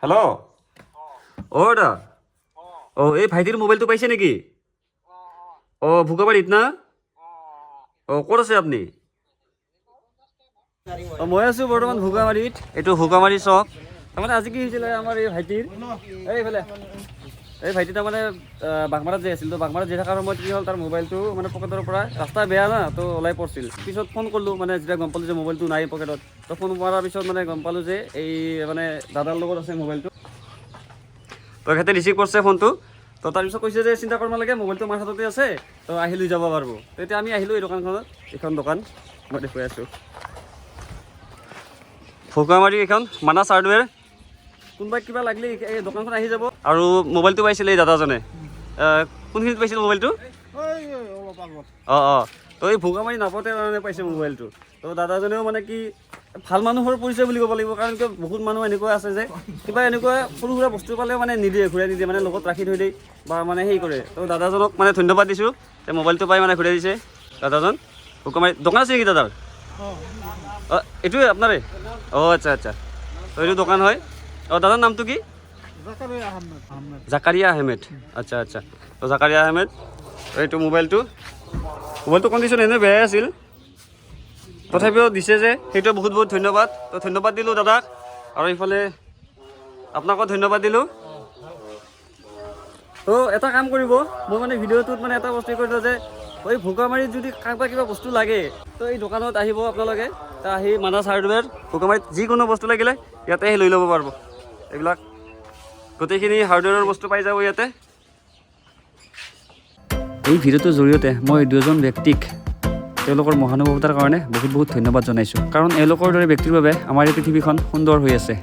Hello'. অ' দা, অঁ, এই ভাইটিৰ মোবাইলটো পাইছে নেকি? অঁ, ভুকাবাৰীত না? অঁ, ক'ত আছে আপুনি? অঁ, মই আছোঁ বৰ্তমান ভুকামাৰীত। এইটো ভুকামাৰী চক। তাৰমানে আজি কি হৈছিলে, আমাৰ এই ভাইটিৰ এইফালে এই ভাইটি তাৰমানে বাঘমাৰাত যাই আছিল। তো বাঘমাৰাত যাই থকাৰ সময়ত কি হ'ল, তাৰ মোবাইলটো মানে পকেটৰ পৰা, ৰাস্তা বেয়া না, তো ওলাই পৰিছিল। পিছত ফোন কৰিলোঁ, মানে যেতিয়া গম পালোঁ যে মোবাইলটো নাই পকেটত, তো ফোন কৰাৰ পিছত মানে গম পালোঁ যে এই মানে দাদাৰ লগত আছে মোবাইলটো। তো তেখেতে ৰিচিভ কৰিছে ফোনটো। তো তাৰপিছত কৈছে যে চিন্তা কৰিব নালাগে, মোবাইলটো আমাৰ হাততে আছে, তো আহি লৈ যাব পাৰিব। তো এতিয়া আমি আহিলোঁ এই দোকানখনত। এইখন দোকান মই দেখুৱাই আছোঁ, ভকুৱামাৰী এইখন মানাছ হাৰ্ডৱেৰ। কোনোবাই কিবা লাগিলে এই দোকানখন আহি যাব। আৰু মোবাইলটো পাইছিলে এই দাদাজনে। কোনখিনিত পাইছিল মোবাইলটো? অলপ আগত। অঁ, তো এই ভোগামাৰী নাপাওঁতে মানে পাইছে মোবাইলটো। তো দাদাজনেও মানে কি ভাল মানুহৰ পৰিচয় বুলি ক'ব লাগিব, কাৰণ কিয়, বহুত মানুহ এনেকুৱা আছে যে কিবা এনেকুৱা সৰু সুৰা বস্তু পালেও মানে নিদিয়ে, ঘূৰাই নিদিয়ে, মানে লগত ৰাখি থৈ দিয়ে বা মানে হেৰি কৰে। তো দাদাজনক মানে ধন্যবাদ দিছোঁ যে মোবাইলটো পাই মানে ঘূৰাই দিছে। দাদাজন ভোগামাৰী দোকান আছে নেকি দাদাৰ? অঁ, এইটোৱে আপোনাৰে? অঁ, আচ্ছা। তো এইটো দোকান হয়। অঁ, দাদাৰ নামটো কি? জাকাৰিয়া আহমেদ আহমেদ। জাকাৰিয়া আহমেদ, আচ্ছা। তো জাকাৰিয়া আহমেদ। তো এইটো মোবাইলটো কণ্ডিশ্যন এনেই বেয়াই আছিল, তথাপিও দিছে যে সেইটো বহুত বহুত ধন্যবাদ। তো ধন্যবাদ দিলোঁ দাদাক আৰু ইফালে আপোনাকো ধন্যবাদ দিলোঁ। তো এটা কাম কৰিব, মই মানে ভিডিঅ'টোত মানে এটা বস্তু কৰি দিওঁ যে এই ভোগামাৰীত যদি কাৰোবাৰ কিবা বস্তু লাগে, তো এই দোকানত আহিব আপোনালোকে। তা আহি মানাছ হাৰ্ডৱেৰ ভোগামাৰীত যিকোনো বস্তু লাগিলে ইয়াতে আহি লৈ ল'ব পাৰিব। এইবিলাক গোটেইখিনি হাৰ্ডৱেৰৰ বস্তু পাই যাব ইয়াতে। এই ভিডিঅ'টোৰ জৰিয়তে মই দুজন ব্যক্তিক তেওঁলোকৰ মহানুভৱতাৰ কাৰণে বহুত বহুত ধন্যবাদ জনাইছোঁ, কাৰণ এওঁলোকৰ দৰে ব্যক্তিৰ বাবে আমাৰ এই পৃথিৱীখন সুন্দৰ হৈ আছে।